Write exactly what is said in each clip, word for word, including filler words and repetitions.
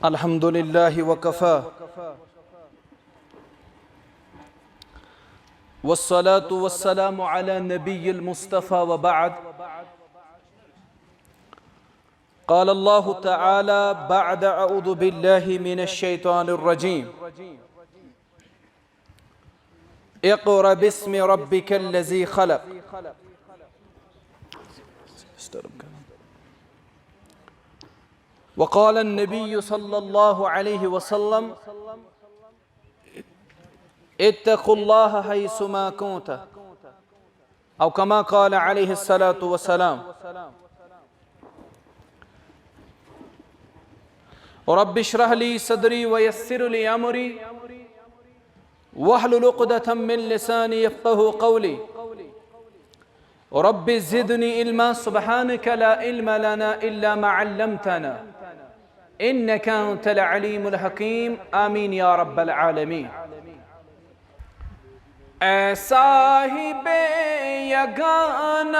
الحمد لله وكفى، والصلاة والسلام على نبي المصطفى وبعد. قال الله تعالى بعد أعوذ بالله من الشيطان الرجيم: اقرأ باسم ربك الذي خلق. وقال النبي صلى الله عليه وسلم: اتقوا الله حيثما كنت، أو كما قال عليه الصلاة والسلام. رب اشرح لي صدري ويسر لي أمري واحلل عقدة من لساني يفقه قولي. رب زدني علما، سبحانك لا علم لنا إلا ما علمتنا، إنك أنت العليم الحكيم. آمين يا رب العالمين. اے صاحب یگانہ،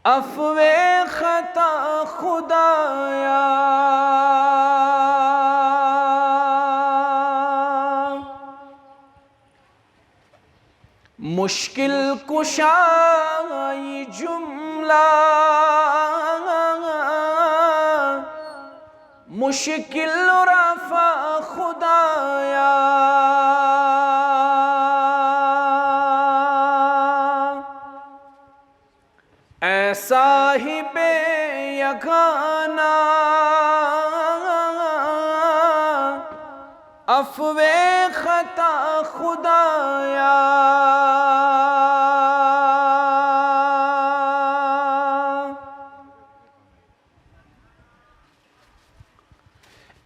عفو خطا خدایا، مشکل کشا یہ جملہ، مشکل رفع خدایا. اے صاحب یگانہ، عفو خطا خدایا.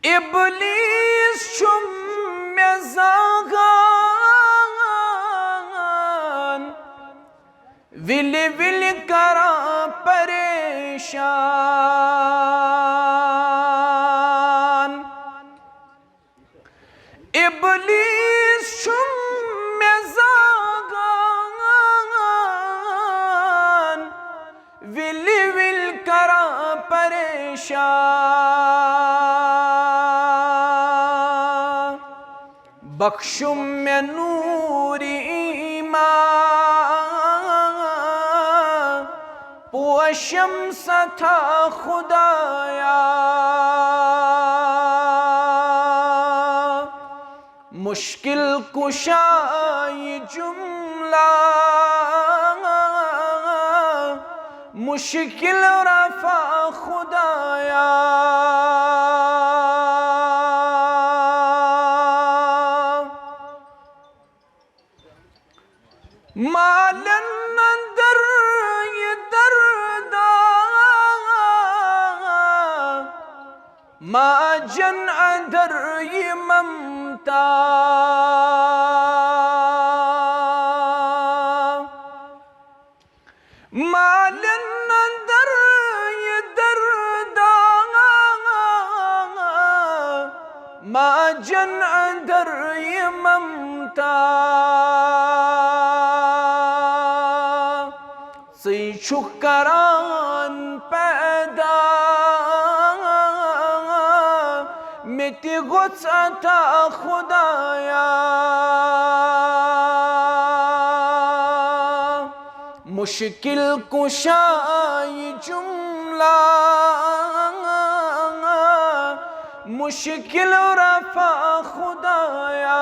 ابلیس چھُم مےٚ زاگان، وِلہِ وِلہِ کران پریشان۔ ابلیس چھُم مےٚ زاگان، وِلہِ وِلہِ کران پریشان۔ بخشُم مےٚ نوٗرِ ایمان، پوشم ستا خدایا۔ مشکل کشا یہ جملہ، مشکل رفع خدایا۔ مالن اندر یہ دردان، ماجن اندر یہ ممتا۔ مالن اندر یہ دردان، ماجن اندر یہ ممتا۔ ژٕے چھُکھ کران پیدا، مےٚ تہِ گوٚژھ عطا خدایا۔ مشکل کشا یہ جملہ، مشکل رفع خدایا۔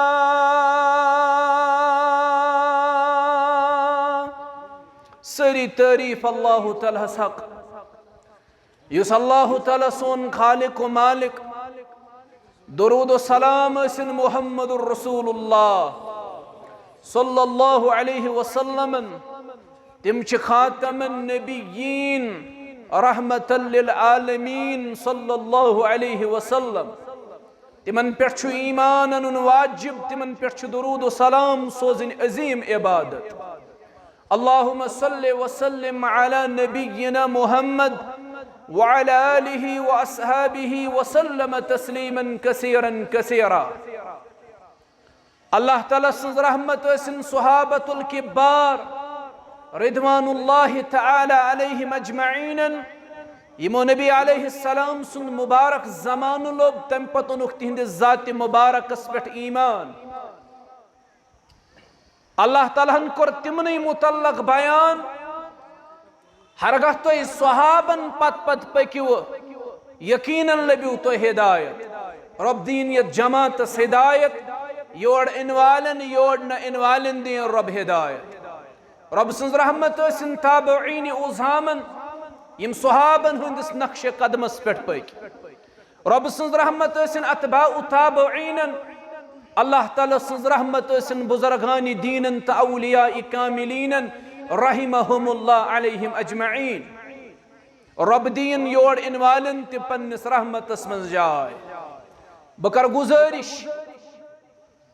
سٲری تعریٖف اللہ تعالیٰ ہس حق، یُس اللہ تعالیٰ سون خالق و مالک، درود و سلام ٲسِن محمد رسول اللہ صلی اللہ علیہ وسلم۔ تِم چھِ خاتم النبیین، رحمت للعالمین صلی اللہ علیہ وسلم۔ تِمن پٮ۪ٹھ چھُ ایمان انُن واجب، تِمن پٮ۪ٹھ چھُ درود و سلام سوزٕنۍ عظیم عبادت۔ اللهم صل وسلم على نبينا محمد وعلى آله وأصحابه وسلم تسليما كثيرا كثيرا۔ اللہ تعالیٰ سٕنٛز رحمت ٲسِن صحابت الکبار رضوان اللہ تعالیٰ علیہم اجمعین، یِمو نبی علیہ السلام سُنٛد مبارک زمانہٕ لوٚب، تَمہِ پتہٕ اوٚنُکھ تِہنٛدِس ذاتِ مبارکس پٮ۪ٹھ ایمان۔ اللہ تعالیٰ ہن کوٚر تِمنٕے متعلق بیان، ہرگاہ تُہۍ صحابن پتہٕ پتہٕ پٔکِو، یقیناً لٔبِو تُہۍ ہدایت۔ رۄب دِیِن یتھ جماعتس ہدایت، یور یِنہٕ والٮ۪ن، یور نہٕ یِنہٕ والٮ۪ن دِیِن رۄب ہدایت۔ رۄب سٕنٛز رحمت ٲسِن تابعین عظامن، یِم صحابن ہٕنٛدِس نقشِ قدمس پٮ۪ٹھ پٔکۍ۔ رۄب سٕنٛز رحمت ٲسِن اتباع تابعینن، اللہ تعالیٰ سٕنٛز رحمت ٲسِن بزرگان دیٖنن تہٕ اولیاء کاملینن، رحمہم اللہ علیہم اجمعین۔ رۄب دِیِن یور یِنہٕ والٮ۪ن تہِ پننِس رحمتس منٛز جاے۔ بہٕ کرٕ گُزٲرِش،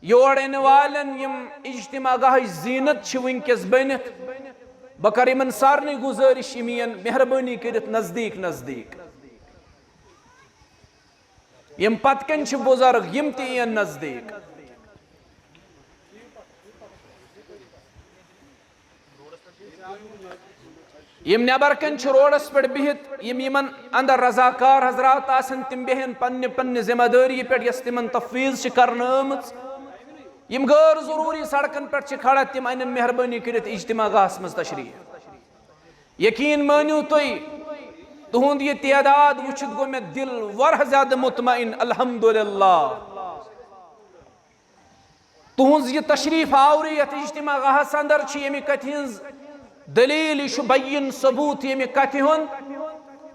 یور یِنہٕ والٮ۪ن یِم اجتماع گاہٕچ زیٖنت چھِ وٕنکیٚس بٔنِتھ، بہٕ کرٕ یِمن سارنٕے گُزٲرِش، یِم یِن مہربٲنی کٔرِتھ نزدیٖک نزدیٖک۔ یِم پتہٕ کَنۍ چھِ بُزرگ، یِم تہِ یِن نزدیٖک۔ یِم نٮ۪بر کَنۍ چھِ روڈس پٮ۪ٹھ بِہِتھ، یِم یِمن اندر رضاکار حضرات آسن، تِم بیٚہن پننہِ پننہِ ذمہ دٲری پٮ۪ٹھ، یۄس تِمن تفویض چھِ کرنہٕ آمٕژ۔ یِم غٲر ضروٗری سڑکن پٮ۪ٹھ چھِ کھڑا، تِم انن مہربٲنی کٔرِتھ اجتماع گاہس منٛز تشریٖف۔ یقیٖن مٲنِو تُہۍ، تُہُنٛد یہِ تعداد وٕچھِتھ گوٚو مےٚ دِل واریاہ زیادٕ مطمئن، الحمدللہ۔ تُہٕنٛز یہِ تشریٖف آوری یَتھ اجتماع گاہَس اندر چھِ ییٚمہِ کتھِ ہٕنٛز دٔلیٖل، یہِ چھُ بیٖن ثبوٗت ییٚمہِ کتھِ ہُنٛد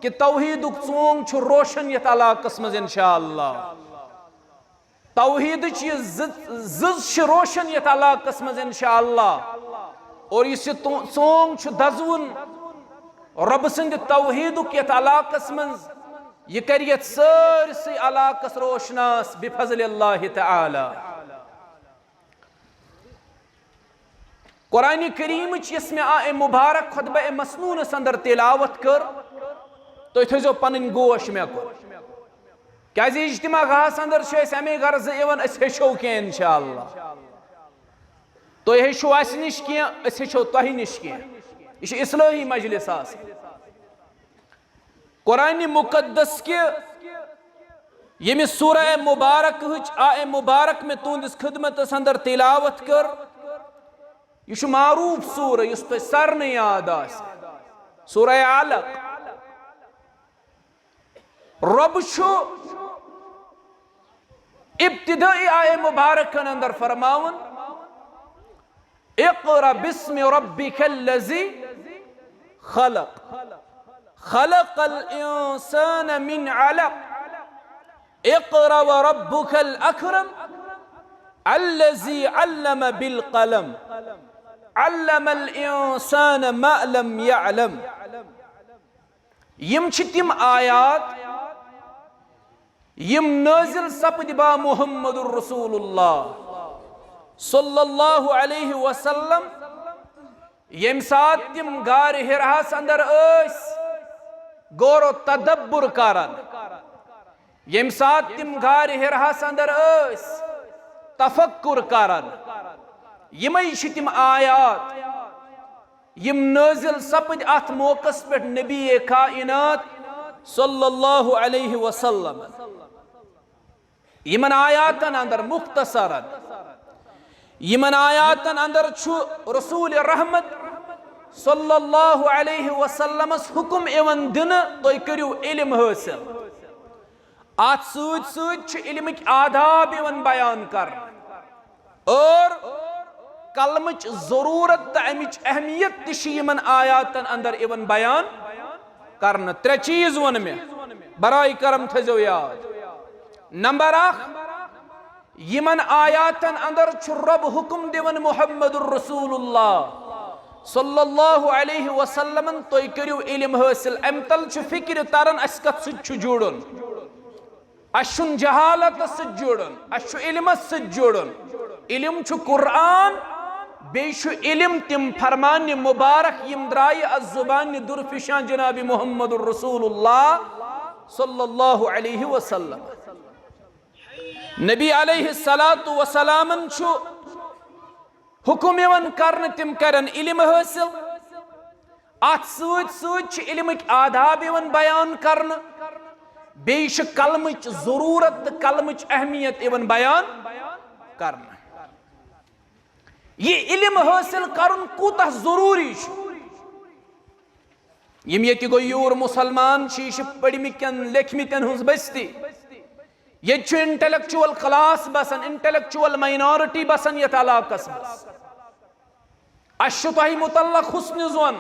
کہِ توحیٖدُک ژونگ چھُ روشن یَتھ علاقس منٛز انشاءاللہ۔ توحیٖدٕچ یہِ زٕ-، زٕژ چھِ روشن یَتھ علاقس منٛز انشاءاللہ۔ اور یُس یہِ تو-، ژونگ چھُ دزوُن رۄبہٕ سٕنٛدِ توحیٖدُک یَتھ علاقس منٛز، یہِ کرِ یَتھ سٲرسٕے علاقس روشناس بفضل اللہ تعالیٰ۔ قرآن کریمٕچ یۄس مےٚ آ اے مبارک خطبہ اے مسنونس اندر تلاوت کٔر، تُہۍ تھٲیزیو پنٕنۍ گوش مےٚ کُن۔ کیازِ اجتماع گاہس اندر چھِ أسۍ امے غرضہٕ یِوان، أسۍ ہیٚچھو کینٛہہ انشاءاللہ۔ تُہۍ ہیٚچھِو اسہِ نِش کینٛہہ، أسۍ ہیٚچھو تۄہہِ نِش کینٛہہ۔ یہِ چھُ اصلٲحی مجلس آسان۔ قرآن مقدس کہِ ییٚمہِ سورہ مبارکہٕچ آ اے مبارک مےٚ تُہنٛدِس خدمتس اندر تلاوت کٔر، یہِ چھُ معروف سورہ، یُس تۄہہِ سارنٕے یاد آسہِ، سورہ علق۔ رۄب چھُ ابتدٲئی آیہ مبارکن اندر فرماوان، اقرأ باسم ربك الذي خلق، خلق الإنسان من علق، اقرأ وربك الأكرم، الذي علم بالقلم، علم الإنسان ما لم يعلم۔ یِم چھِ تِم آیات یِم نٲزِل سپٕدۍ با محمد رسول اللہ صلی اللہ علیہ وسلم، ییٚمہِ ساتہٕ تِم غارِ حِراہَس اندر ٲسۍ غور و تدبر کران، ییٚمہِ ساتہٕ تِم غارِ حِراہَس اندر ٲسۍ تفکر کران، یِمے چھِ تِم آیات یِم نٲزِل سپٕدۍ اتھ موقعس پٮ۪ٹھ نبی کائنات صلی اللہ علیہ وسلم۔ یِمن آیاتن اندر مختصرن، یِمن آیاتن اندر چھُ رسول رحمت صلی اللہ علیہ وسلمس حکم یِوان دِنہٕ، تُہۍ کٔرِو علم حٲصِل۔ اتھ سۭتۍ سۭتۍ چھُ علمٕکۍ آداب یِوان بیان کرنہٕ۔ اور کلمٕچ ضروٗرت تہٕ امِچ اہمیت تہِ چھِ یِمن آیاتن اندر یِوان بیان کرنہٕ۔ ترٛےٚ چیٖز ووٚن مےٚ، برائے کرم تھٲیزیو یاد۔ نمبر اکھ، یِمن آیاتن اندر چھُ رۄب حکم دِوان محمد رسول اللہ صلی اللہ علیہ وسلمن، تُہۍ کٔرِو علم حٲصِل۔ امہِ تل چھُ فکرِ تران، اسہِ کتھ سۭتۍ چھُ جُڑُن۔ اسہِ چھُنہٕ جہالتس سۭتۍ جُڑُن، اسہِ چھُ علمس سۭتۍ جُڑُن۔ علم چھُ قرآن، بیٚیہِ چھُ علم تِم فرمان مبارک یِم درایہِ از زبان درفشان جناب محمد رسول اللہ صلی اللہ علیہ وسلم۔ نبی علیہ الصلوۃ والسلامن چھُ حکم یِوان کرنہٕ، تِم کرن علم حٲصِل۔ اتھ سۭتۍ سۭتۍ چھِ علمٕکۍ آداب یِوان بیان کرنہٕ، بیٚیہِ چھِ کلمٕچ ضروٗرت تہٕ کلمٕچ اہمیت یِوان بیان کرنہٕ۔ یہِ علم حٲصِل کرُن کوٗتاہ ضروٗری چھُ؟ یِم ییٚتہِ غیوٗر مُسلمان چھِ، یہِ چھِ پٔرمٕتٮ۪ن لیکھمٕتٮ۪ن ہٕنٛز بستی۔ ییٚتہِ چھُ intellectual class بسان، intellectual minority بسان یتھ علاقس منٛز۔ اسہِ چھُ تۄہہِ متعلق حسن ظن،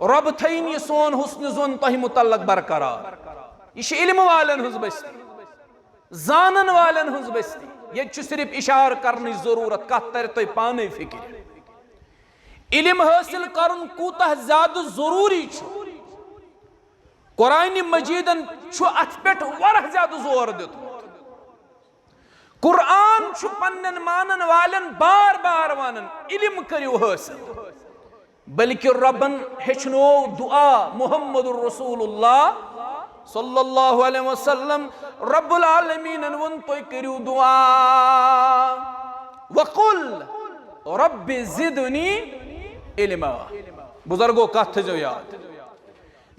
رۄب تھٲیِن یہِ سون حسن ظن تۄہہِ متعلق برقرار۔ یہِ چھِ علم والٮ۪ن ہٕنٛز بستی، زانن والٮ۪ن ہٕنٛز بستی۔ ییٚتہِ چھُ صرف اشارٕ کرنٕچ ضروٗرت، کتھ ترِ تۄہہِ پانے فکرِ۔ علم حٲصِل کرُن کوٗتاہ زیادٕ ضروٗری چھُ، قرآنِ مجیدن چھُ اتھ پٮ۪ٹھ واریاہ زیادٕ زور دیُتمُت۔ قرآن چھُ پننٮ۪ن مانن والٮ۪ن بار بار ونان، علم کٔرِو حٲصِل۔ بلکہ ربن ہیٚچھنوو دعا، محمد رسول اللہ صلی اللہ علیہ وسلم، رب العالمینن ووٚن، تُہۍ کٔرِو دعا، وقل رب زدنی علما۔ بزرگو، کتھ تھٲیزیو یاد،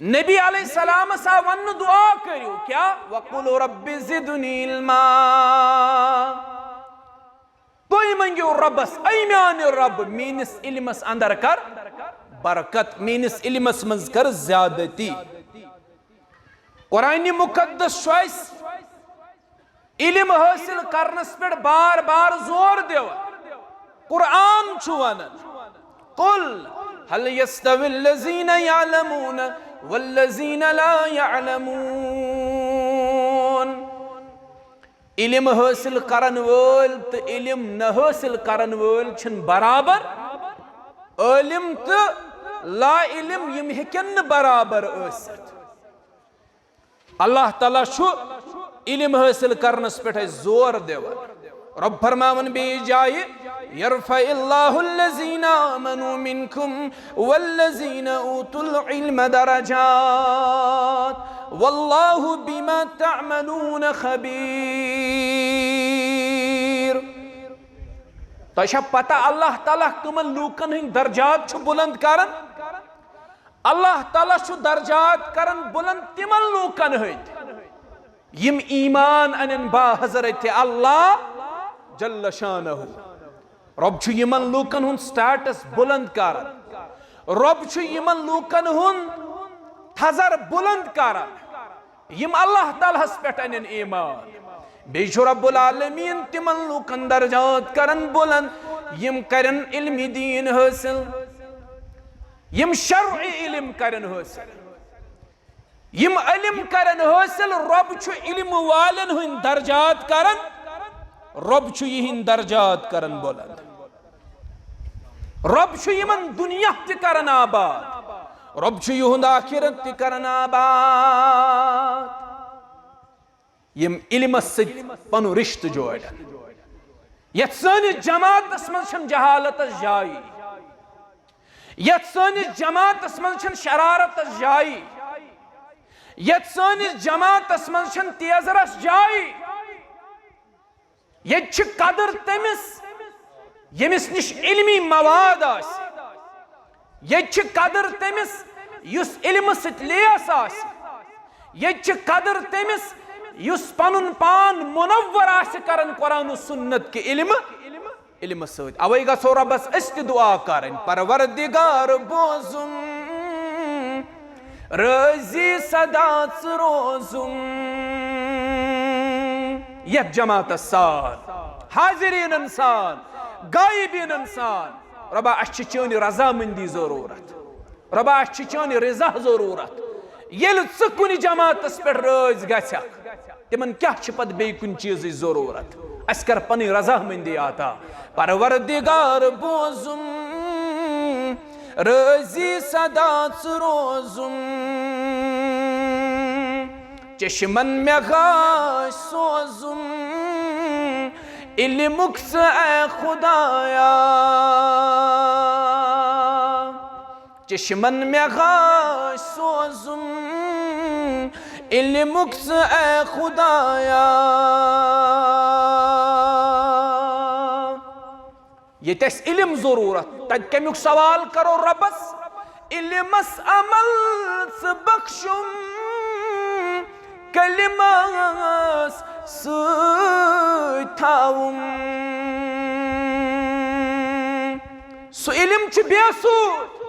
نبی علیہ السلام سا وننہٕ، دعا کٔرِو، کیٛاہ؟ وقل رب زدنی علما۔ تُہۍ منٛگِو رۄبس، اے میانہِ رۄب، میٲنِس علمس اندر کر برکت، میٲنِس علمس منٛز کر زیادتی۔ قرآنِ مقدس چھُ اَسہِ علم حٲصِل کرنس پٮ۪ٹھ بار بار زور دِوان۔ قرآن چھُ ونان، قل هل يستوي الذين يعلمون والذين لا يعلمون۔ علم حٲصِل کرن وٲلۍ تہٕ علم نہ حٲصِل کرن وٲلۍ چھِنہٕ برابر۔ عٲلم تہٕ لا علم، یِم ہیٚکن نہٕ برابر ٲسِتھ۔ اللہ تعالیٰ چھُ علم حٲصِل کرنس پٮ۪ٹھ اَسہِ زور دِوان۔ رۄب فرماوان بیٚیِس جایہِ، یرفع اللہ الذین آمنوا منکم والذین اوتوا العلم درجات واللہ بما تعملون خبیر۔ تۄہہِ چھا پتہ اللہ تعالیٰ کٕمن لوٗکن ہٕنٛدۍ درجات چھُ بُلند کران؟ اللہ تعالیٰ چھُ درجات کران بُلند تِمن لوٗکن ہٕنٛدۍ، یِم ایمان انن با حضرت اللہ جل شانہ۔ رۄب چھُ یِمن لوٗکن ہُنٛد status بُلند کران۔ رۄب چھُ یِمن لوٗکن ہُنٛد تھزر بُلند کران، یِم اللہ تعالیٰ ہس پٮ۪ٹھ انن ایمان۔ بیٚیہِ چھُ رب العالمین تِمن لوٗکن درجات کران بُلند، یِم کرن علم دین حٲصِل، یِم شرعی علم کرن حٲصِل۔ یِم علم کرن حٲصِل، رۄب چھُ علم والٮ۪ن ہٕنٛدۍ درجات کران، رۄب چھُ یِہِنٛدۍ درجات کران بُلند۔ رۄب چھُ یِمن دُنیا تہِ کران آباد، رۄب چھُ یِہُنٛد آخرت تہِ کران آباد۔ یِم علمس سۭتۍ پنُن رشتہٕ جوڑن۔ یتھ سٲنِس جماعتس منٛز چھنہٕ جہالتس جایی، یتھ سٲنِس جماعتس منٛز چھنہٕ شرارتس جایی، یتھ سٲنِس جماعتس منٛز چھنہٕ تیزرس جایی۔ ییٚتہِ چھِ قدر تٔمِس، ییٚمِس نِش علمی مواد آسہِ۔ ییٚتہِ چھِ قدر تٔمِس، یُس علمہٕ سۭتۍ لیس آسہِ۔ ییٚتہِ چھِ قدر تٔمِس، یُس پنُن پان منور آسہِ کران قرآن و سنت کہِ علمہٕ، علمہٕ سۭتۍ۔ اوے گژھو رۄبس أسۍ تہِ دعا کرٕنۍ، پروردگار بوزُم، رٲضی سدا ژٕ روزُم۔ یتھ جماعتس سان، حاضریٖنن سان، غائبیٖنن سان، رۄبا، اسہِ چھِ چٲنۍ رضامندی ضروٗرت۔ رۄبا، اسہِ چھِ چٲنۍ رضا ضروٗرت۔ ییٚلہِ ژٕ کُنہِ جماعتس پٮ۪ٹھ رٲضۍ گژھکھ، تِمن کیٛاہ چھِ پتہٕ بیٚیہِ کُنہِ چیٖزٕچ ضروٗرت؟ اسہِ کر پنٕنۍ رضامندی عطا۔ پروردگار بوزُم، رٲضی سدا ژٕ روزُم۔ چشمن مےٚ گاش سوزُم، علمُک ژٕ اے خدایا۔ چشمن مےٚ گاش سوزُم، علمُک ژٕ اے خدایا۔ ییٚتہِ اَسہِ علم ضروٗرت، تَتہِ کَمیُک سوال کرو رۄبَس؟ علمس عمل ژٕ بخشُم، کلمس سۭتۍ تھاوُم۔ سُہ علم چھُ بے سوٗد،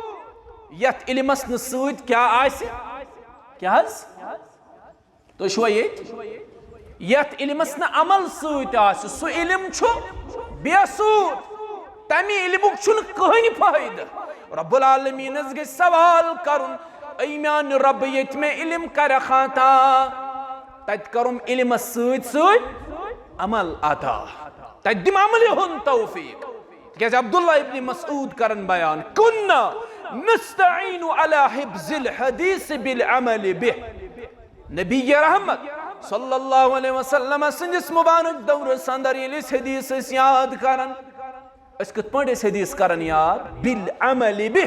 یتھ علمس نہٕ سۭتۍ کیٛاہ آسہِ؟ کیٛاہ حظ؟ تُہۍ چھِوا ییٚتہِ؟ یتھ علمس نہٕ عمل سۭتۍ آسہِ، سُہ علم چھُ بے سوٗد، تمہِ علمُک چھُنہٕ کٕہٕنۍ فٲیدٕ۔ رب العالمینس گژھِ سوال کرُن، اے میانہِ رب، ییٚتہِ مےٚ علم کرکھ عطا، تتہِ کرُم علمس سۭتۍ سۭتۍ عمل عطا، تتہِ دِم عملہِ ہُنٛد توفیق۔ تِکیازِ عبداللہ ابن مسعود کرن بیان، "كنا نستعين على حفظ الحديث بالعمل به۔" نبی رحمت صلی اللہ علیہ وسلم سٕنٛدِس مبارک دورس اندر ییٚلہِ أسۍ حدیث ٲسۍ یاد کران، أسۍ کِتھ پٲٹھۍ ٲسۍ حدیث کران یاد؟ بالعمل به۔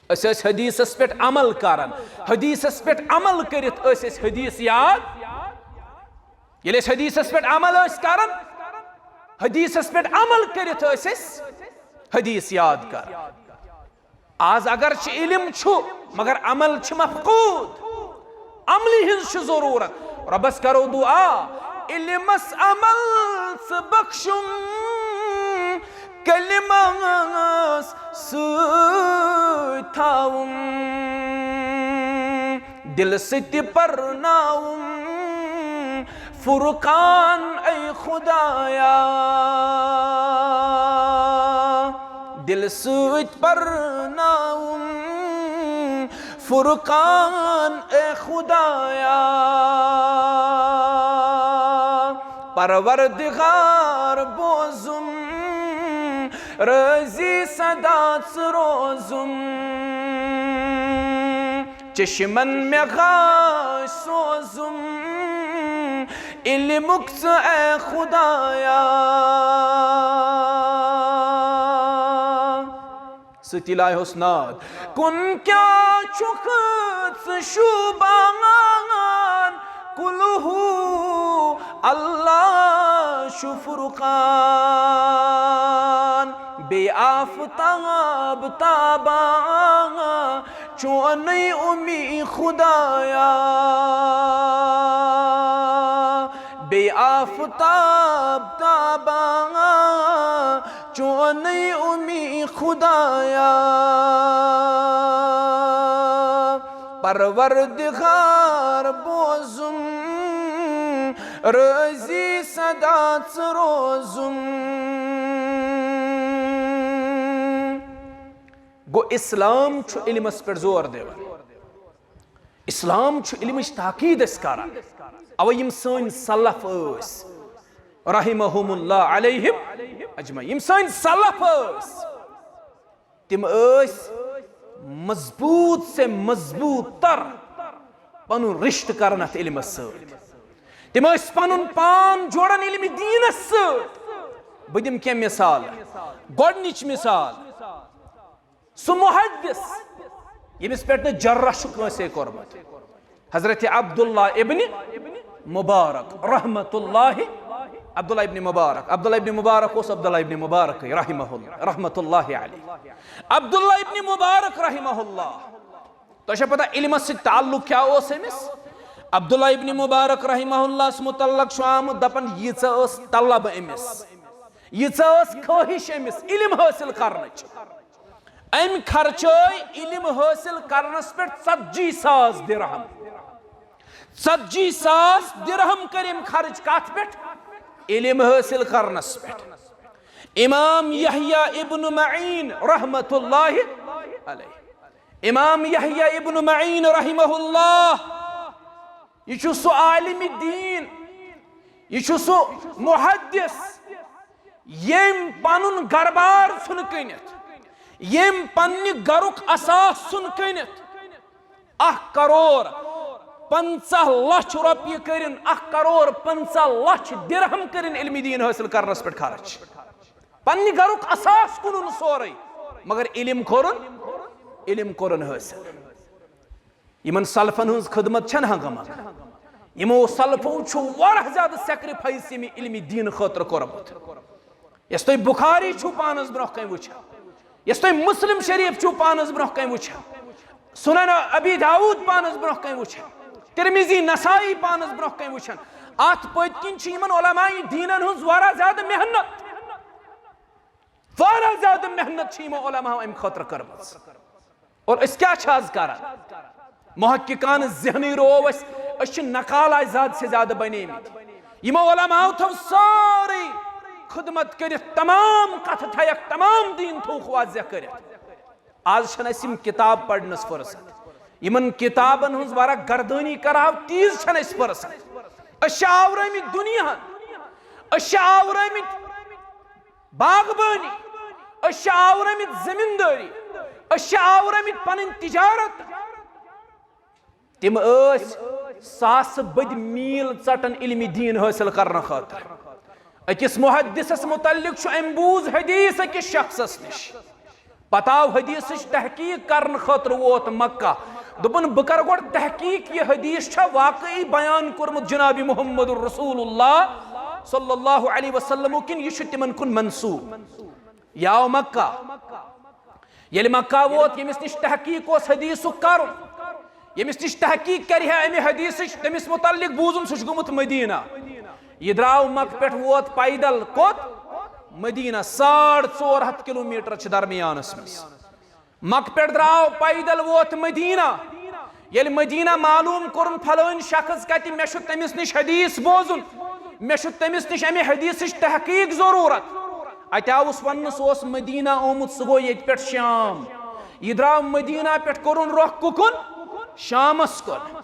أسۍ ٲسۍ حدیثس پٮ۪ٹھ عمل کران، حدیثس پٮ۪ٹھ عمل کٔرِتھ ٲسۍ أسۍ حدیث یاد۔ ییٚلہِ أسۍ حدیثس پٮ۪ٹھ عمل ٲسۍ کران، حدیثس پٮ۪ٹھ عمل کٔرِتھ ٲسۍ أسۍ حدیث یاد کران۔ آز اگرچہِ علم چھُ، مگر عمل چھُ مفقود۔ عملہِ ہٕنٛز چھِ ضروٗرت۔ رۄبس کرو دعا، علمس عمل ژٕ بخشُم، کلمس سۭتۍ تھاوُم، دل سۭتۍ پرناوُم فرقان، اے خدایا۔ دل سۭتۍ پرناوُم فرقان، اے خدایا۔ پروردگار بوزُم، رٲضی سدا ژٕ روزُم۔ چشمن مےٚ غاش سوزُم، علمُک ژٕ اے خدایا۔ سۭتی لایہوس ناد۔ کُن کیٛاہ چھُکھ ژٕ شوٗبان؟ قل هو اللہ چھُ فرقان، بیٚیہِ آفتاب تابان، چونُے اُمی خدایا۔ بیٚیہِ آفتاب تابان، چونُے اُمی خدایا۔ پروردگار بوزُم، رٲضی سدا ژٕ روزُم۔ گوٚو، اسلام چھُ علمس پٮ۪ٹھ زور دِوان۔ اسلام چھُ علمٕچ تاکید اَسہِ کران۔ اَوَے یِم سٲنۍ سلف ٲسۍ، رحمہم اللہ علیہم اجمعین، یِم سٲنۍ سلف ٲسۍ، تِم ٲسۍ مضبوط سے مضبوط تر پنُن رشتہٕ کران اَتھ علمس سۭتۍ۔ تِم ٲسۍ پنُن پان جوڑان علمِ دیٖنس سۭتۍ۔ بہٕ دِمہٕ کینٛہہ مثال۔ گۄڈٕنِچ مثال، سُہ محدث، ییٚمِس پٮ۪ٹھ نہٕ جرح چھُ کٲنٛسے کوٚرمُت، حضرت عبداللہ ابن مبارک رحمت اللہ، عبداللہ ابن مبارک، عبداللہ ابن مبارک اوس عبداللہ ابن مبارک رحمہ اللہ، رحمت اللہ علیہ۔ عبداللہ ابن مبارک رحمہ اللہ، تۄہہِ چھا پتہ علمس سۭتۍ تعلق کیٛاہ اوس أمِس؟ عبداللہ ابن مبارک رحمہ اللہس متعلق چھُ آمُت دپان، ییٖژاہ ٲس طلب أمِس، ییٖژاہ ٲس خٲہِش أمِس علم حٲصِل کرنٕچ، أمۍ خرچٲے علم حٲصِل کرنس پٮ۪ٹھ ژتجی ساس درہم۔ ژتجی ساس درہم کٔرۍ أمۍ خرٕچ کتھ پٮ۪ٹھ؟ علم حٲصِل کرنس پٮ۪ٹھ۔ امام یحییٰ ابن معین رحمت اللہ علیہ، امام یحییٰ ابن معین رحمہ اللہ، یہِ چھُ سُہ عالم دین، یہِ چھُ سُہ محدث، ییٚمۍ پنُن گربار ژھُن کٕنِتھ، ییٚمۍ پننہِ گرُک اثاث ژھُن کٕنِتھ، اکھ کرور پنژاہ لچھ رۄپیہِ کٔرِن، اکھ کرور پنژاہ لچھ درہم کٔرِن علمِ دین حٲصِل کرنس پٮ۪ٹھ خرٕچ۔ پننہِ گرُک اثاث کٕنُن سورُے، مگر علم کوٚرُن، علم کوٚرُن حٲصِل۔ یِمن سلفن ہٕنٛز خدمت چھنہٕ ہنگامہ۔ یِمو سلفو چھُ واریاہ زیادٕ sacrifice ییٚمہِ علمِ دین خٲطرٕ کوٚرمُت۔ یۄس تُہۍ بخاری چھِو پانس برونٛہہ کنہِ وٕچھان، یۄس تۄہہِ مسلم شریف چھُو پانس برونٛہہ کنہِ وٕچھان، سنن ابی داؤد پانس برونٛہہ کنہِ وٕچھان، ترمذی، نسائی پانس برونٛہہ کنہِ وٕچھان، اتھ پٔتۍ کِنۍ چھِ یِمن علماء دیٖنن ہٕنٛز واریاہ زیادٕ محنت، واریاہ زیادٕ محنت چھِ یِمو علماء امہِ خٲطرٕ کٔرمٕژ۔ اور أسۍ کیٛاہ چھِ آز کران؟ محققان ذہنی روو أسۍ، أسۍ چھِ نقالہ زیادٕ سے زیادٕ بنے مٕتۍ۔ یِمو علماء تھٲو سٲرٕے خدمت کٔرِتھ، تمام کتھٕ تھایکھ، تمام دیٖن تھووُکھ واضح کٔرِتھ۔ آز چھنہٕ اَسہِ یِم کِتاب پرنس فرصت، یِمن کِتابن ہٕنٛز ورق گردٲنی کرہاو، تیٖژ چھنہٕ اَسہِ فرصت۔ أسۍ چھِ آورٲمٕتۍ دُنیاہن، أسۍ چھِ آورٲمٕتۍ باغبٲنی، أسۍ چھِ آورٲمٕتۍ زٔمیٖندٲری، أسۍ چھِ آورٲمٕتۍ پنٕنۍ تجارت۔ تِم ٲسۍ ساسہٕ بٔدۍ میٖل ژٹان علمِ دیٖن حٲصِل کرنہٕ خٲطرٕ۔ أکِس محدثس متعلق چھُ أمۍ بوٗز حدیث أکِس شخصس نِش۔ پتہٕ آو حدیثٕچ تحقیق کرنہٕ خٲطرٕ، ووت مکہ۔ دوٚپُن، بہٕ کرٕ گۄڈٕ تحقیق، یہِ حدیث چھا واقعی بیان کوٚرمُت جناب محمد رسول اللہ صلی اللہ علیہ وسلم کِنہٕ یہِ چھُ تِمن کُن منسوب؟ یہِ آو مکہ۔ ییٚلہِ مکہ ووت، ییٚمِس نِش تحقیق اوس حدیثُک کرُن، ییٚمِس نِش تحقیق کرِ ہا امہِ حدیثٕچ، تٔمِس متعلق بوٗزُن، سُہ چھُ گوٚمُت مدینہ۔ یہِ درٛاو مکہ پٮ۪ٹھ، ووت پیدل کوٚت؟ مدینہ۔ ساڑ ژور ہتھ کلوٗمیٹر چھِ درمیانس منٛز۔ مکہ پٮ۪ٹھ درٛاو پیدل، ووت مدینہ۔ ییٚلہِ مدینہ معلوم کوٚرُن، فلٲنۍ شخص کتہِ، مےٚ چھُ تٔمِس نِش حدیث بوزُن، مےٚ چھُ تٔمِس نِش امہِ حدیثٕچ تحقیق ضروٗرت۔ اتہِ آوُس وننہٕ، سُہ اوس مدینہ آمُت، سُہ گوٚو ییٚتہِ پٮ۪ٹھ شام۔ یہِ درٛاو مدینہ پٮ۪ٹھ، کوٚرُن رۄخ کُکُن؟ شامس کُن۔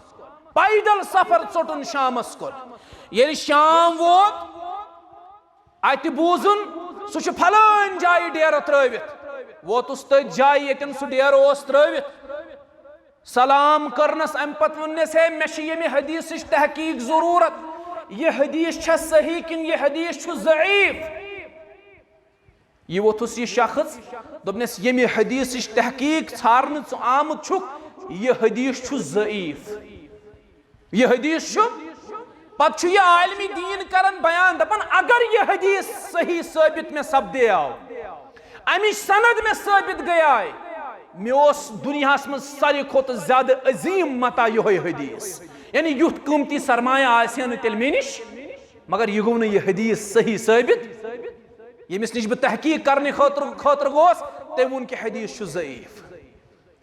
پیدل سفر ژوٚٹُن شامس کُن۔ ییٚلہِ شام ووت، اتہِ بوٗزُن، سُہ چھُ فلٲنۍ جایہِ ڈیرٕ ترٲوِتھ۔ ووتُس تٔتھۍ جایہِ، ییٚتٮ۪ن سُہ ڈیرٕ اوس ترٲوِتھ۔ سلام کٔرنس، امہِ پتہٕ ووٚننس، ہے، مےٚ چھِ ییٚمہِ حدیثٕچ تحقیق ضروٗرت۔ یہِ حدیث چھا صحیح کِنہٕ یہِ حدیث چھُ ضعیف؟ یہِ ووٚتھُس یہِ شخص، دوٚپنس، ییٚمہِ حدیثٕچ تحقیق ژھارنہٕ ژٕ آمُت چھُکھ، یہِ حدیث چھُ ضعیف۔ یہِ حدیث چھُ، پتہٕ چھُ یہِ عالمِ دیٖن کران بیان، دپان، اگر یہِ حدیث صحیح ثٲبت مےٚ سپدیو، امِچ سند مےٚ ثٲبت گٔیے، مےٚ اوس دُنیاہس منٛز ساروی کھۄتہٕ زیادٕ عظیٖم متاع یِہوٚے حدیث۔ یعنی یُتھ قۭمتی سرمایہ آسہِ ہے نہٕ تیٚلہِ مےٚ نِش، مگر یہِ گوٚو نہٕ یہِ حدیث صحیح ثٲبت۔ ییٚمِس نِش بہٕ تحقیق کرنہٕ خٲطرٕ، خٲطرٕ گوس، تٔمۍ ووٚن کہِ حدیث چھُ ضعیف۔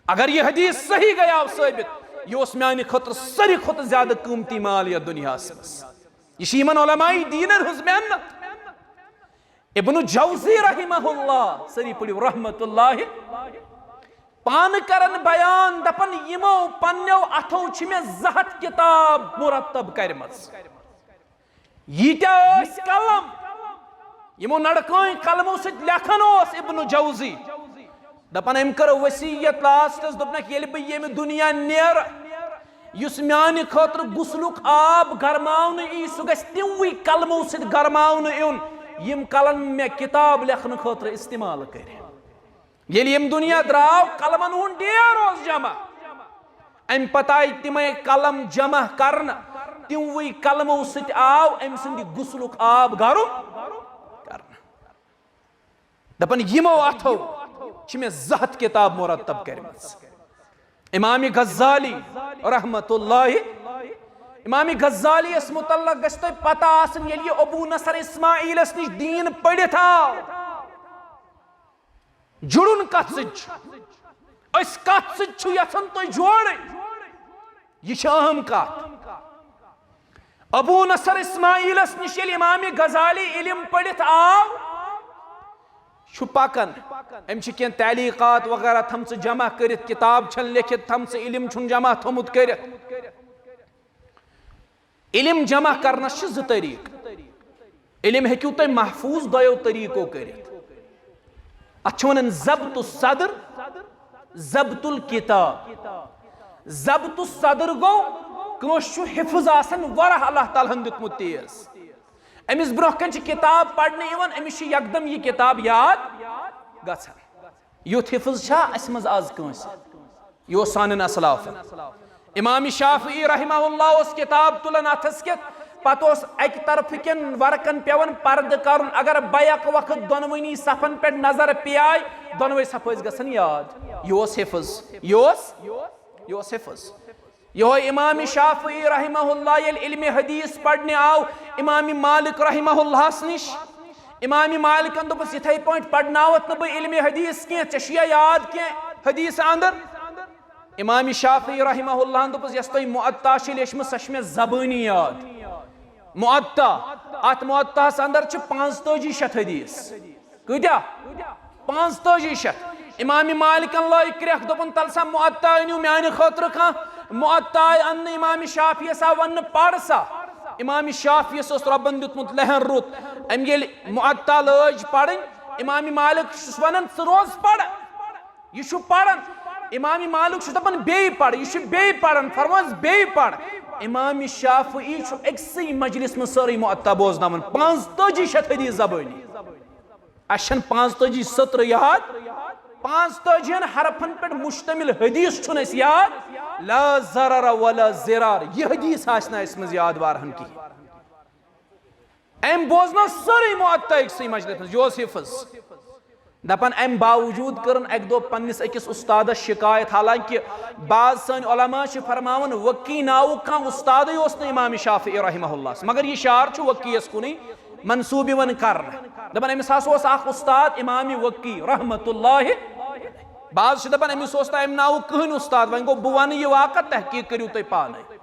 اگر یہِ حدیث صحیح گٔیاو ثٲبت، یہِ اوس میانہِ خٲطرٕ ساروی کھۄتہٕ زیادٕ قۭمتی مال یتھ دُنیاہس منٛز۔ یہِ چھِ یِمن علماء دیٖنن ہٕنٛز محنت۔ ابن جوزی رحمہ اللہ، سٲری پٔرِو رحمت اللہ، پانہٕ کران بیان، دپان، یِمو پننیو اتھو چھِ مےٚ زٕ ہتھ کتاب مرتب کرِمژ۔ ییٖتیٛاہ ٲسۍ قلم، یِمو نڑکٲنۍ قلمو سۭتۍ لیکھان اوس ابن جوزی۔ دپان، أمۍ کٔر وصیت لاسٹس، دوٚپنکھ، ییٚلہِ بہٕ ییٚمہِ دُنیا نیرٕ، یُس میانہِ خٲطرٕ غسلُک آب گرماونہٕ یی، سُہ گژھِ تِموٕے قلمو سۭتۍ گرماونہٕ یُن، یِم قلم مےٚ کتاب لیکھنہٕ خٲطرٕ استعمال کٔرۍ۔ ییٚلہِ یِم دُنیا درٛاو، قلمن ہُنٛد ڈیر اوس جمع۔ امہِ پتہٕ آیہِ تِمے قلم جمع کرنہٕ، تِموٕے قلمو سۭتۍ آو أمۍ سٕنٛدِ غسلُک آب گرم کرنہٕ۔ دپان، یِمو اتھو چھِ مےٚ زٕ ہتھ کتاب مرتب کٔرمٕژ۔ امام غزالی رحمت اللہ، امام غزالیس متعلق گژھِ تۄہہِ پتہ آسٕنۍ، ییٚلہِ یہِ ابو نصر اسماعیلس نِش دیٖن پٔرِتھ آو، جُڑُن کتھ سۭتۍ چھُ؟ أسۍ کتھ سۭتۍ چھُ یژھان تُہۍ جوڑٕنۍ؟ یہِ چھِ اہم کتھ۔ ابو نصر اسماعیلس نِش ییٚلہِ امام غزالی علم پٔرِتھ آو، چھُ پکان، أمۍ چھِ کینٛہہ تعلیقات وغیرہ تھٲمژٕ جمع کٔرِتھ، کتاب چھَن لیکھِتھ تھٲمژٕ، علم چھُن جمع تھوٚمُت کٔرِتھ۔ علم جمع کرنس چھِ زٕ طریقہٕ۔ علم ہیٚکِو تُہۍ محفوظ دۄیو طریقو کٔرِتھ۔ اتھ چھِ ونان ضبط الصدر، ضبط الکتاب۔ ضبط الصدر گوٚو، کٲنٛسہِ چھُ حفظ آسان واریاہ اللہ تعالیٰ ہن دیُتمُت تیز۔ أمِس برونٛہہ کنہِ چھِ کتاب پرنہٕ یِوان، أمِس چھِ یکدم یہِ کتاب یاد گژھان۔ یُتھ حفظ چھا اسہِ منٛز آز کٲنٛسہِ؟ یہِ اوس سانٮ۪ن اسلافن۔ امام شافعی رحمہ اللہ اوس کتاب تُلان اتھس کٮ۪تھ، پتہٕ اوس اکہِ طرفہٕ کٮ۪ن ورقن پٮ۪وان پردٕ کرُن۔ اگر بیک وقت دۄنوٕنی صفن پٮ۪ٹھ نظر پیٚیہِ، دۄنوے صفہٕ ٲسۍ گژھان یاد۔ یہِ اوس حفظ، یہِ اوس، یہِ اوس حفظ۔ یہوے امام شافعی رحمہ اللہ ییٚلہِ علم حدیث پرنہِ آو امام مالک رحمہ اللہس نِش، امام مالکن دوٚپُس، یِتھے پٲٹھۍ پرناوتھ نہٕ بہٕ علم حدیث کینٛہہ، ژےٚ چھُیا یاد کینٛہہ حدیث اندر؟ امام شافعی رحمہ اللہ ہن دوٚپُس، یۄس تۄہہِ معطا چھِ لیچھمٕژ، سۄ چھِ مےٚ زبٲنی یاد۔ معطا، اتھ معطاہس اندر چھِ پانٛژتٲجی شیٚتھ حدیث۔ کۭتیاہ؟ پانٛژتٲجی شیٚتھ۔ امام مالکن لٲگۍ کرٛٮ۪کھ، دوٚپُن، تَلہٕ سا معطا أنِو میانہِ خٲطرٕ کانٛہہ۔ معطا آے اننہٕ، امام شافعیس آو وننہٕ، پَر سا۔ امام شافعیس اوس رۄبن دیُتمُت لہن رُت۔ أمۍ ییٚلہِ معطا لٲج پرٕنۍ، امام مالک چھُس ونان، ژٕ روز پَر۔ یہِ چھُ پران۔ امام مالک چھُ دپان، بیٚیہِ پَر، یہِ چھُ بیٚیہِ پران، فرمٲوِس، بیٚیہِ پَر۔ امام شافعی چھُ أکسٕے مجلس منٛز سٲرٕے معطا بوزناوان، پانٛژتٲجی شیٚتھ حدیث زبٲنی۔ اَسہِ چھَنہٕ پانٛژتٲجی سطرٕ یاد، پانٛژتٲجی ہن حرفن پٮ۪ٹھ مشتمل حدیث چھُنہٕ اَسہِ یاد۔ لا ضرر ولا ضرار، یہِ حدیث آسہِ نہٕ اَسہِ منٛز یاد واریاہن کِہیٖنۍ۔ أمۍ بوزنٲو سٲرٕے معطا أکسٕے مجلس منٛز، یہِ اوس حفظ۔ دپان، امہِ باوجود کٔرٕن اکہِ دۄہ پننِس أکِس استادس شکایت، حالانکہ بعض سٲنۍ علماء چھِ فرماوان، وقی ناوُک کانٛہہ استادٕے اوس نہٕ امام شافعی رحمہ اللہس، مگر یہِ شعر چھُ وقیس کُنُے منسوب یِوان کرنہٕ۔ دپان، أمِس ہسا اوس اکھ استاد امام وقی رحمۃ اللہ۔ بعض چھِ دپان، أمِس اوس نہٕ امہِ ناوُک کٕہٕنۍ استاد۔ وۄنۍ گوٚو، بہٕ ونہٕ یہِ واقعہ، تحقیق کٔرِو تُہۍ پانے۔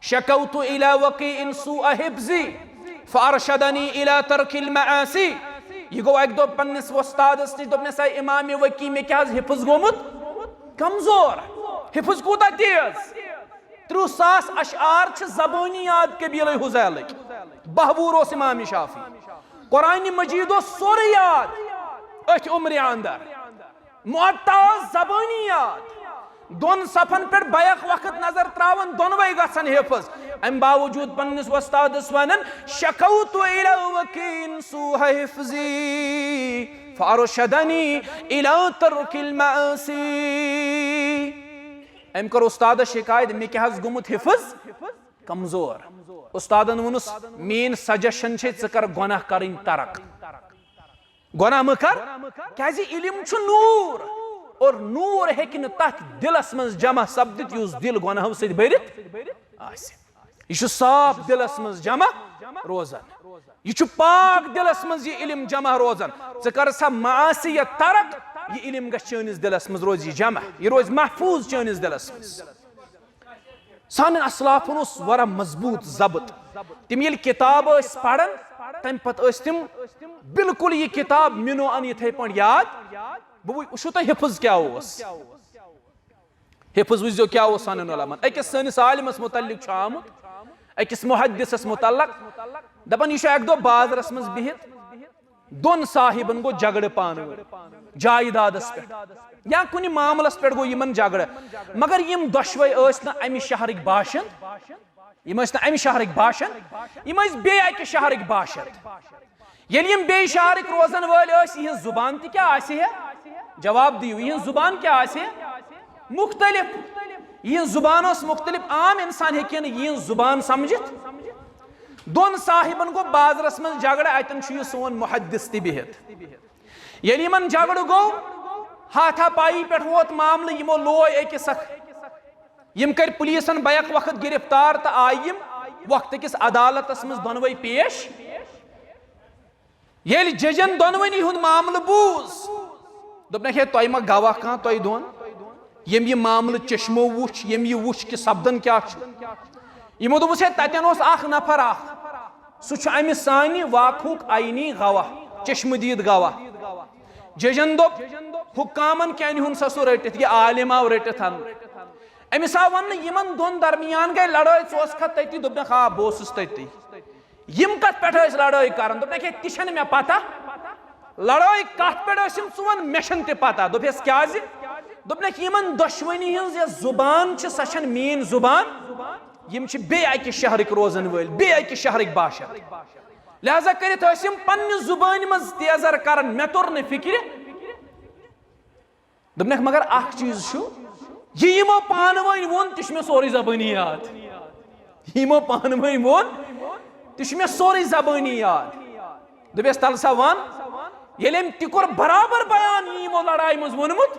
شکوت الی وقیع سوء حفظی فارشدنی الی ترک المعاصی۔ یہِ گوٚو اکہِ دۄہ پننِس وۄستادس نِش، دوٚپنس، اے امام وقیع، مےٚ کیٛاہ حظ حفظ گوٚمُت کمزور؟ حفظ کوٗتاہ تیز؟ ترٕٛہ ساس اشعار چھِ زبٲنی یاد قبیلہٕ حذیلٕکۍ۔ بہہ وُہُر اوس امام شافعی۔ قرآن مجید اوس سورُے یاد أتھۍ عمرِ اندر۔ معطا ٲس زبٲنی یاد۔ دۄن صفن پٮ۪ٹھ بیک وقت نظر تراوان، دۄنوے گژھن حفظ۔ امہِ باوجود پننِس وۄستادس ونان، شکوت الی وقیع سوء حفظی فارشدنی الی ترک المعاصی۔ أمۍ کٔر استادس شکایت، مےٚ کیٛاہ حظ گوٚمُت حفظ کمزور۔ استادن ووٚنُس، میٲنۍ سجشن چھے، ژٕ کر گۄناہ کرٕنۍ ترک۔ گۄناہ مہٕ کر، کیازِ علم چھُ نور، اور نور ہیٚکہِ نہٕ تتھ دلس منٛز جمع سپدِتھ یُس دل گۄناہو سۭتۍ بٔرِتھ آسہِ۔ یہِ چھُ صاف دلس منٛز جمع روزان، یہِ چھُ پاک دلس منٛز یہِ علم جمع روزان۔ ژٕ کر سا معاصیت ترک، یہِ علم گژھِ چٲنِس دلس منٛز روزِ یہِ جمع، یہِ روزِ محفوظ چٲنِس دلس منٛز۔ سانٮ۪ن اسلافن اوس واریاہ مضبوط ضبط۔ تِم ییٚلہِ کتاب ٲسۍ پران، تمہِ پتہٕ ٲسۍ تِم بالکل یہِ کتاب مِنو ان یِتھے پٲٹھۍ یاد۔ بہٕ وٕچھ-، وٕچھِو تُہۍ حفظ کیٛاہ اوس۔ حفظ وٕچھزیو کیٛاہ اوس سانٮ۪ن علماءن۔ أکِس سٲنِس عالمس متعلق چھُ آمُت، أکِس محدثس متعلق، دپان، یہِ چھُ اکہِ دۄہ بازرس منٛز بِہِتھ، دۄن صاحبن گوٚو جھگڑٕ پانہٕ ؤنۍ جایدادس پٮ۪ٹھ یا کُنہِ معاملس پٮ۪ٹھ گوٚو یِمن جھگڑٕ، مگر یِم دۄشوے ٲسۍ نہٕ امہِ شہرٕکۍ باشند، یِم ٲسۍ نہٕ امہِ شہرٕکۍ باشند، یِم ٲسۍ بیٚیہِ اکہِ شہرٕکۍ باشند۔ ییٚلہِ یِم بیٚیہِ شہرٕکۍ روزن وٲلۍ ٲسۍ، یِہنٛز زُبان تہِ کیٛاہ آسہِ ہے؟ جواب دِیِو، یِہنٛز زُبان کیٛاہ آسہِ ہے؟ مُختٔلِف۔ یِہنٛز زُبان ٲس مُختٔلِف، عام انسان ہیٚکہِ ہے نہٕ یِہنٛز زُبان سمجھِتھ۔ دۄن صاحبن گوٚو بازرس منٛز جھگڑٕ، اتٮ۪ن چھُ یہِ سون محدث تہِ بِہِتھ۔ ییٚلہِ یِمن جھگڑٕ گوٚو، ہاتھا پایی پٮ۪ٹھ ووت معاملہٕ، یِمو لوے أکِس اکھ۔ یِم کٔرۍ پُلیٖسن بیک وقت گِرفتار تہٕ آیہِ یِم وقتہٕ کِس عدالتس منٛز دۄنوَے پیش۔ ییٚلہِ ججن دۄنوٕنی ہُنٛد معاملہٕ بوٗز، دوٚپنکھ، ہے، تۄہہِ ما گواہ کانٛہہ تۄہہِ دۄن؟ ییٚمۍ یہِ معاملہٕ چشمو وُچھ، ییٚمۍ یہِ وُچھ کہِ سپدان کیٛاہ چھُ۔ یِمو دوٚپُس، ہے، تتٮ۪ن اوس اکھ نفر اکھ، سُہ چھُ امہِ سانہِ واقعُک عینی گواہ، چشمہٕ دید گواہ۔ ججن دوٚپ، حکامن کیٛاہ نیہُن سا سُہ رٔٹِتھ، یہِ عالم آو رٔٹِتھ انہٕ۔ أمِس آو وننہٕ، یِمن دۄن درمیان گٔے لڑٲے، ژٕ اوسکھا تٔتی؟ دوٚپنکھ، آ، بہٕ اوسُس تٔتی۔ یِم کتھ پٮ۪ٹھ ٲسۍ لڑٲے کران؟ دوٚپنکھ، ہے، تہِ چھنہٕ مےٚ پتہ۔ لڑٲے کتھ پٮ۪ٹھ ٲسِم، ژٕ وَن، مےٚ چھَنہٕ تہِ پتہ۔ دوٚپہَس، کیٛازِ؟ دوٚپنکھ، یِمن دۄشوٕنی ہٕنٛز یۄس زُبان چھِ، سۄ چھَنہٕ میٛٲنۍ زُبان۔ یِم چھِ بیٚیہِ اَکہِ شہرٕکۍ روزن وٲلۍ، بیٚیہِ اَکہِ شہرٕکۍ باشند۔ لہذا کٔرِتھ ٲسۍ یِم پننہِ زُبٲنۍ منٛز تیزر کران۔ مےٚ توٚر نہٕ فِکرِ۔ دوٚپنکھ، مگر اکھ چیٖز چھُ، یہِ یِمو پانہٕ ؤنۍ ووٚن، تہِ چھُ مےٚ سورُے زبٲنی یاد۔ یہِ یِمو پانہٕ ؤنۍ ووٚن، تہِ چھُ مےٚ سورُے زبٲنی یاد۔ دوٚپیس، تَلہٕ سا وَن، ییٚلہِ أمۍ تہِ کوٚر برابر بیان یی یِمو لڑایہِ منٛز ووٚنمُت،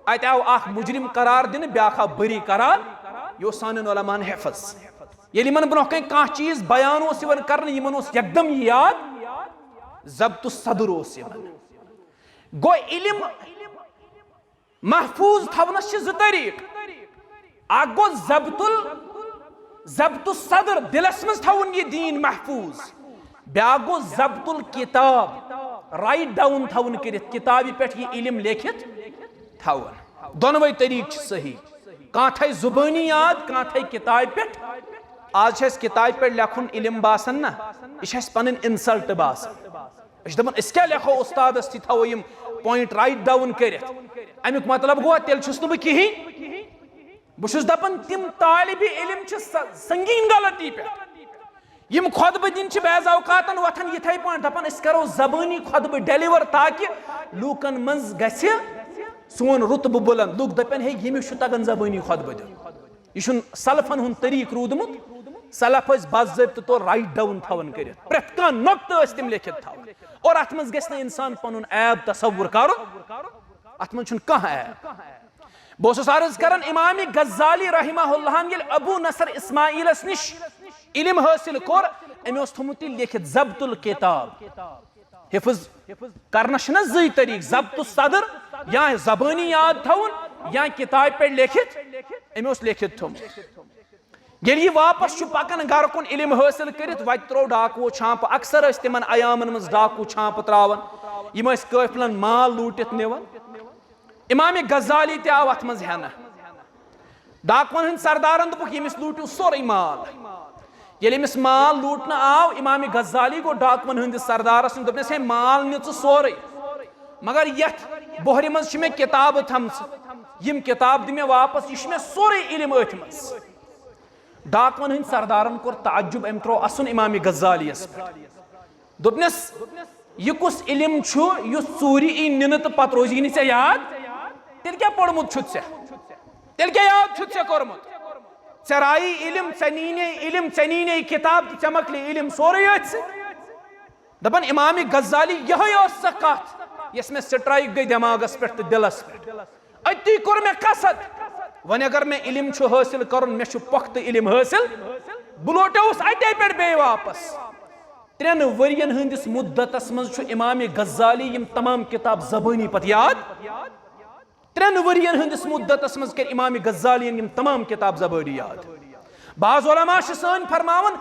اَتہِ آو اکھ مُجرِم قرار دِنہٕ، بیٛاکھ آو بٔری قرار۔ یہِ اوس سانٮ۪ن علماہن حفظ۔ ییٚلہِ یِمن برونٛہہ کنہِ کانٛہہ چیٖز بیان اوس یِوان کرنہٕ، یِمن اوس یکدم یہِ یاد، ضبط الصدر اوس یِمن۔ گوٚو علم محفوظ تھاونس چھِ زٕ طریٖقہٕ۔ اکھ گوٚو ضبط ال-، ضبط الصدر، دِلس منٛز تھاوُن یہِ دیٖن محفوظ۔ بیٛاکھ گوٚو ضبط الکتاب، رائٹ ڈاؤن تھاوُن کٔرِتھ، کتابہِ پٮ۪ٹھ یہِ علم لیکھِتھ تھاوُن۔ دۄنوَے طریٖقہٕ چھِ صحیح۔ کانٛہہ تھایہِ زُبٲنی یاد، کانٛہہ تھایہِ کتابہِ پٮ۪ٹھ۔ آز چھِ اَسہِ کتابہِ پٮ۪ٹھ لیکھُن علم باسان نہ، یہِ چھِ اَسہِ پنٕنۍ انسلٹ باسان۔ أسۍ چھِ دَپان، أسۍ کیٛاہ لیکھو اُستادَس تھی، تھاوو یِم پوینٹ رائٹ ڈاؤن کٔرِتھ؟ اَمیُک مطلب گوٚو، تیٚلہِ چھُس نہٕ بہٕ کِہیٖنۍ۔ بہٕ چھُس دَپان، تِم طالبِ علم چھِ س-، سنگیٖن غلطی پٮ۪ٹھ۔ یِم خطبہٕ دِنۍ چھِ بعض اوقاتَن وۄتھان یِتھَے پٲٹھۍ، دَپان، أسۍ کَرو زبٲنی خطبہٕ ڈیلیور تاکہِ لوٗکَن منٛز گژھِ سون رُتبہٕ بُلند۔ لوٗکھ دَپَن، ہے، ییٚمِس چھُ تَگان زبٲنی خطبہٕ دیُن۔ یہِ چھُنہٕ سلفن ہُنٛد طریٖقہٕ روٗدمُت۔ سلف ٲسۍ باضٲبطہٕ طور رائٹ ڈاؤن تھاوان کٔرِتھ، پرٛٮ۪تھ کانٛہہ نۄقطہٕ ٲسۍ تِم لیکھِتھ تھاوان، اور اَتھ منٛز گژھِ نہٕ اِنسان پَنُن عیب تصور کَرُن، اَتھ منٛز چھُنہٕ کانٛہہ عیب۔ بہٕ اوسُس عرض کران، امام غزالی رحمہ اللہ ہن ییٚلہِ ابو نصر اسماعیلس نِش علم حٲصِل کوٚر، أمۍ اوس تھوٚمُت یہِ لیکھِتھ ضبط الکتاب۔ حفظ کرنس چھِنہ زٕے طریٖقہٕ، ضبط الصدر، یا زبٲنی یاد تھاوُن، یا کِتابہِ پٮ۪ٹھ لیکھِتھ۔ أمۍ اوس لیکھِتھ تھوٚمُت۔ ییٚلہِ یہِ واپس چھُ پکان گرٕ کُن علم حٲصِل کٔرِتھ، وتہِ ترٛوو ڈاکوٗ چھانپہٕ۔ اکثر ٲسۍ تِمن ایامن منٛز ڈاکوٗ چھانپہٕ تراوان۔ یِم ٲسۍ قٲفلن مال لوٗٹِتھ نِوان۔ امام غزالی تہِ آو اتھ منٛز ہٮ۪نہٕ۔ ڈاکوٗن ہٕنٛدۍ سردارن دوٚپُکھ، ییٚمِس لوٗٹِو سورُے مال۔ ییٚلہِ أمِس مال لوٗٹنہٕ آو، امام غزالی گوٚو ڈاکوٗن ہٕنٛدِس سردارس نِش، دوٚپنس، ہے، مال نہِ ژٕ سورُے، مگر یتھ بۄہرِ منٛز چھِ مےٚ کِتابہٕ تھمژٕ، یِم کِتابہٕ دِ مےٚ واپس، یہِ چھُ مےٚ سورُے علم أتھۍ منٛز۔ ڈاکوٗن ہٕنٛدۍ سردارن کوٚر تعجب، أمۍ ترٛوو اسُن امام غزالیس پٮ۪ٹھ۔ دوٚپنس، یہِ کُس علم چھُ یُس ژوٗرِ یی نِنہٕ تہٕ پتہٕ روزی نہٕ ژےٚ یاد؟ تیٚلہِ کیٛاہ پوٚرمُت چھُتھ ژےٚ؟ تیٚلہِ کیٛاہ یاد چھُتھ ژےٚ کوٚرمُت؟ ژےٚ رایی علم، ژےٚ نیٖنے علم، ژےٚ نیٖنے کِتاب تہٕ ژےٚ مۄکلے علم سورُے أتھۍ سۭتۍ۔ دپان، امام غزالی، یِہوٚے ٲس سۄ کتھ یۄس مےٚ سٹرائک گٔے دٮ۪ماغس پٮ۪ٹھ تہٕ دِلس پٮ۪ٹھ۔ أتی کوٚر مےٚ قصد، وۄنۍ اگر مےٚ علم چھُ حٲصِل کرُن، مےٚ چھُ پۄختہٕ علم حٲصِل، بہٕ لوٹیوس اتے پٮ۪ٹھ بیٚیہِ واپس۔ ترٛٮ۪ن ؤرین ہٕنٛدِس مُدتس منٛز چھُ امام غزالی یِم تمام کِتاب زبٲنی پتہٕ یاد۔ ترٛٮ۪ن ؤرین ہٕنٛدِس مُدتس منٛز کٔرۍ امام غزالیَن یِم تمام کِتاب زبٲنی یاد۔ بعض علماء چھِ سٲنۍ فرماوان،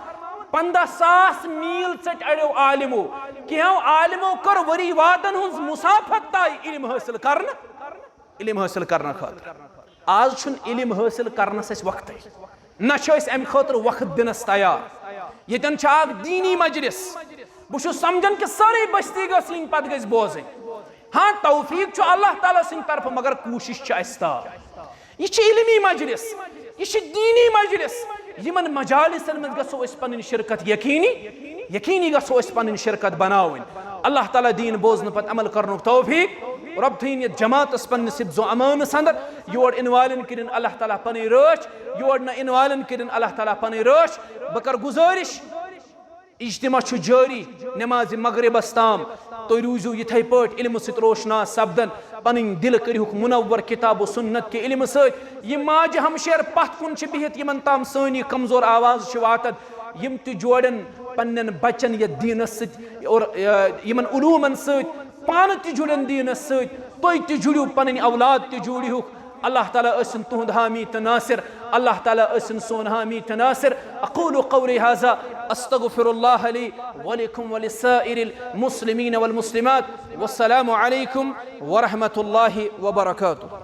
پنٛداہ ساس میٖل ژٔٹۍ اَڑیو عالمو۔ کینٛہو عالمو کٔر ؤری وادن ہٕنٛز مسافت طے علم حٲصِل کرنہٕ، علم حٲصِل کرنہٕ خٲطرٕ۔ آز چھُنہٕ علم حٲصِل کرنس اَسہِ وقتٕے، نہ چھِ أسۍ اَمہِ خٲطرٕ وقت دِنس تیار۔ ییٚتٮ۪ن چھِ اکھ دیٖنی مجلس، بہٕ چھُس سمجھان کہِ سٲرٕے بستی گٔژھ یِنۍ، پتہٕ گٔژھۍ بوزٕنۍ۔ ہاں، توفیق چھُ اللہ تعالیٰ سٕنٛدِ طرفہٕ، مگر کوٗشش چھِ اَسہِ تام۔ یہِ چھِ علمی مجلس، یہِ چھِ دیٖنی مجلس۔ یِمن مجالسن منٛز گژھو أسۍ پنٕنۍ شرکت یقینی، یقینی گژھو أسۍ پنٕنۍ شرکت بناوٕنۍ۔ اللہ تعالیٰ دِیِن بوزنہٕ پتہٕ عمل کرنُک توفیق۔ رۄب تھٲیِن یتھ جماعتس پننِس حفظ و امانس اندر۔ یور یِنہٕ والٮ۪ن کٔرِن اللہ تعالیٰ پنٕنۍ رٲچھ، یور نہٕ یِنہٕ والٮ۪ن کٔرِن اللہ تعالیٰ پنٕنۍ رٲچھ۔ بہٕ کرٕ گُزٲرِش، اجتماع چھُ جٲری نمازِ مغربس تام۔ تُہۍ روٗزِو یِتھے پٲٹھۍ علمہٕ سۭتۍ روشناس سپدن۔ پنٕنۍ دِل کٔرِہُکھ منور کتاب و سنت کہِ علمہٕ سۭتۍ۔ یِم ماجہِ ہمشیر پتھ کُن چھِ بِہِتھ، یِمن تام سٲنۍ یہِ کمزور آواز چھِ واتان، یِم تہِ جوڑن پننٮ۪ن بچن یتھ دیٖنس سۭتۍ اور، آ، یِمن علومن سۭتۍ، پانہٕ تہِ جُڑن دیٖنس سۭتۍ، تُہۍ تہِ جُڑِو، پنٕنۍ اولاد تہِ جوڑِہُکھ۔ اللہ تعالیٰ ٲسِن تُہُنٛد حامی تہٕ ناصر۔ اللہ تعالیٰ ٲسِن سون حامی تہٕ ناصر۔ اقول قولی هذا، استغفر الله لي ولكم ولسائر المسلمين والمسلمات۔ والسلام عليكم ورحمة الله وبركاته۔